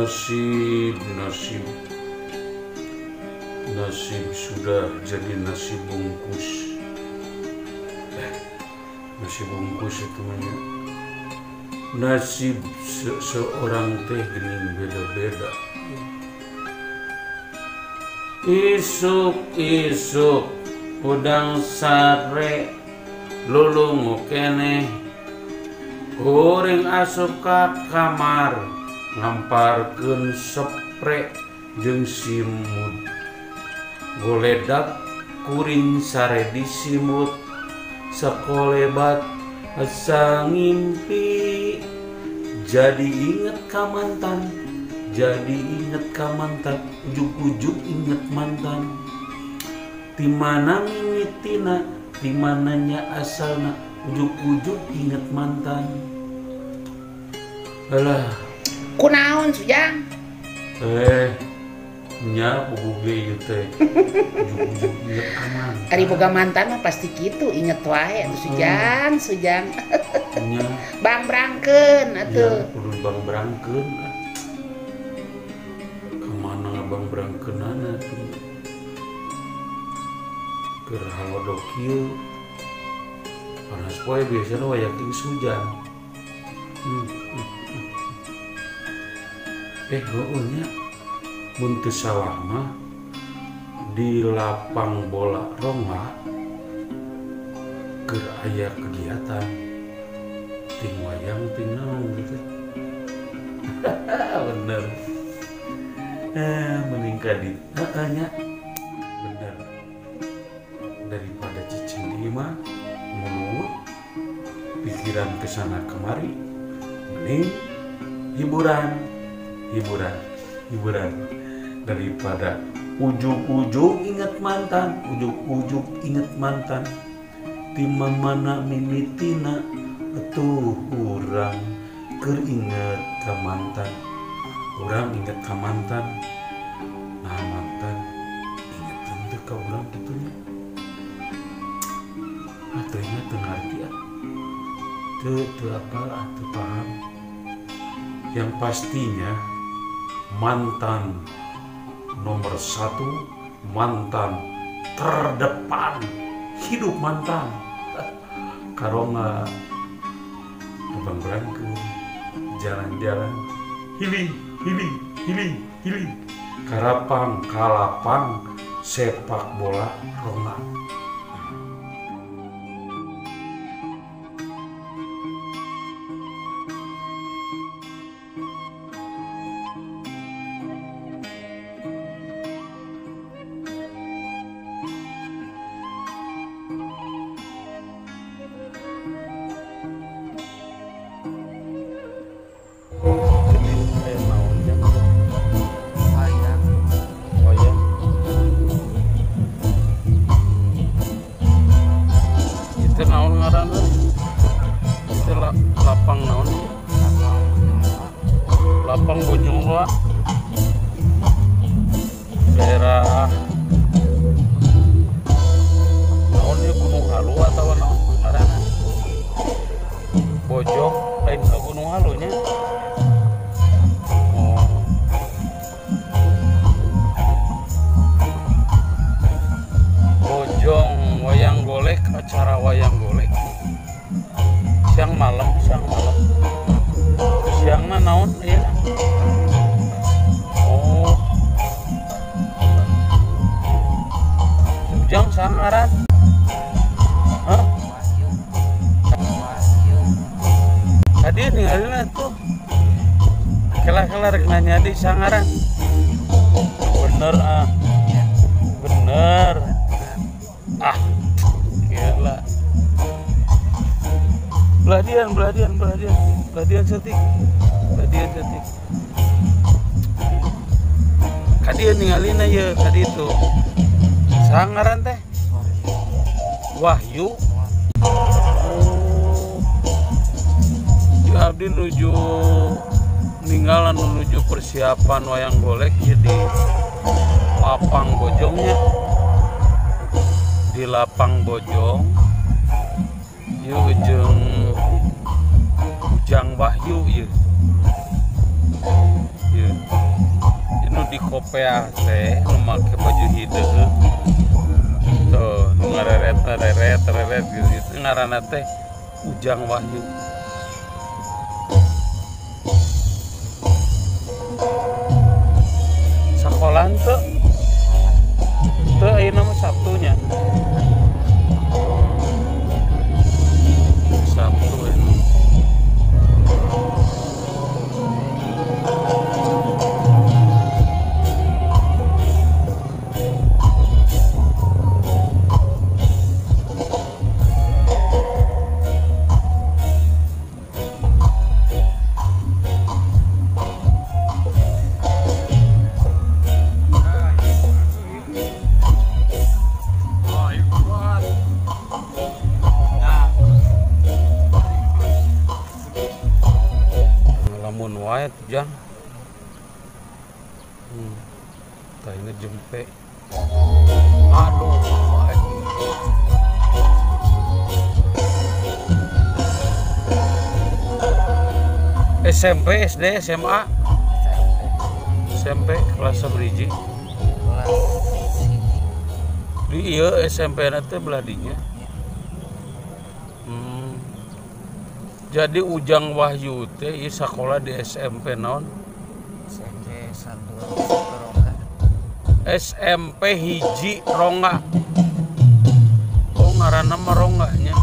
Nasib, nasib, nasib sudah jadi nasi bungkus. Nasi bungkus itu namanya. Nasib seorang teh gening beda-beda. Isuk-isuk udang sare lulungu keneh, goreng asup ka kamar ngamparkeun sepre jeung simut. Goledak kuring sare di simut, sakolebat asa ngimpi. Jadi inget ka mantan, jadi inget ka mantan, ujug-ujug inget mantan. Ti mana mimitina, ti mananya asalna, ujug-ujug inget mantan. Alah. Kunaon Sujang? Nya puguh ge ieu teh. Ujug-ujug inget ka mantan. Ari boga mantan mah pasti kitu inget wae atuh Sujang, Sujang. Nya. Bang brangkeun atuh. Nya kudu bang brangkeun ah. Kamana bang brangkeunana tuh? Keur halodo kieu. Panas poe biasana wayah ting Sujang. Heueuh nya. Mun teu salah mah di lapang bola Rongga keur aya kegiatan ting wayang ting naon gitu. Bener. Mending ka dieu nya. Bener. Daripada cicing di imah ngulur pikiran kesana kemari, mending hiburan, hiburan, hiburan. Daripada ujug-ujug inget mantan, ujug-ujug inget mantan. Ti mana mimitina atuh urang keur inget ka mantan. Urang inget ka mantan. Nah mantan inget teu ka urang kitu nya. Ah teu inget teu ngarti ah. Teu teu apal ah teu paham. Yang pastinya mantan nomor satu, mantan terdepan, hidup mantan. Karonga abang berangkeun jalan-jalan, hili hili hili hili, karapang kalapang sepak bola Rongga. Lapang naon? Lapang Bojong Loa. Daerah naon ieu Gunung Halu atau naon ngaranna? Bojong lain ka Gunung Halu nya. Oh. Bojong wayang golek, acara wayang golek. Siang malam, siang malam. Siangna naon ieu? Oh. Ujang sangaran. Hah? Tadi ningalina tuh. Kela-kela rek nanya di sangaran. Bener ah. Bener. Ah. Gila. Beladian, beladian, beladian, beladian setik, beladian setik. Kadieu ningalina ye, kadi itu. Sangaran teh. Wahyu. Oh. Di abdi nuju ninggalan menuju persiapan wayang golek ya di lapang Bojongnya. Di lapang Bojong. Ieu jeung Ujang Wahyu ieu. Ieu. Popeah teh nu make baju hideung. Tuh, nu ngareret-reret gitu. Ngaranna teh Ujang Wahyu. Sakolaan teu? Teu ayeuna mah Sabtunya. Sabtu ini. Lamun wae jang. Tah ini jempe. Aduh. SMP, SD, SMA, SMP kelas sabriji. Kelas hiji. Di ieu SMP na teh belah dinya. Jadi Ujang Wahyu teh ieu sakola di SMP naon? SMP 1 Rongga. SMP 1 Rongga. Oh, ngaranna mah Rongga nya.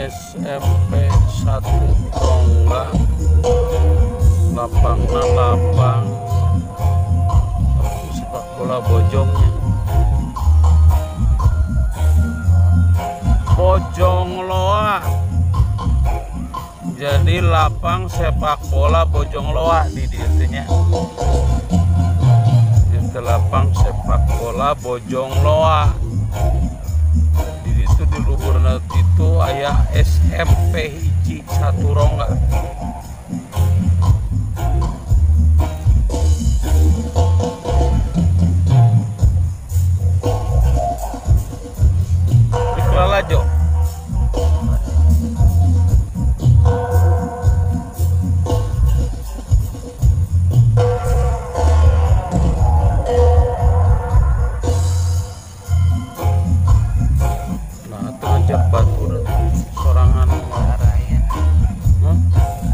SMP 1 Rongga, lapangna lapang sepak bola Bojongnya, Bojong Loa. Jadi lapang sepak bola Bojong Loa di dieu nya. Itu lapang sepak bola Bojong Loa. Di situ di luhurna itu aya SMP 1 Rongga. Di Kelalajo. Nah, itu ngajak batur sorangan. Araya.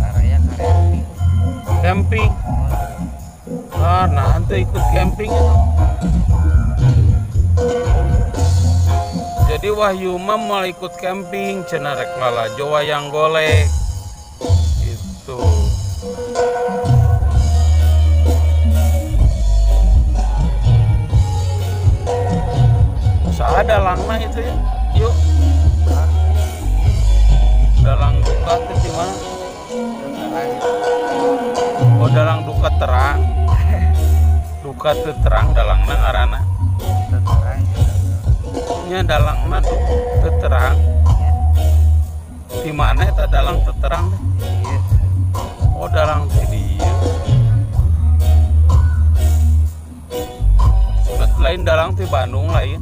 Araya camping. Camping. Ah, nah nanti ikut camping itu. Jadi Wahyu mah mau ikut camping, cenah rek lalajo wayang golek. Itu. Saha dalangna itu ya? Yuk. Dalang duka itu di mana? Oh, dalang duka terang. Duka teu terang dalangna ngaranna. Nya dalangna teu terang. Di mana eta dalang teu terang teh? Oh, dalang teh dieu. Lain dalang ti Bandung lain.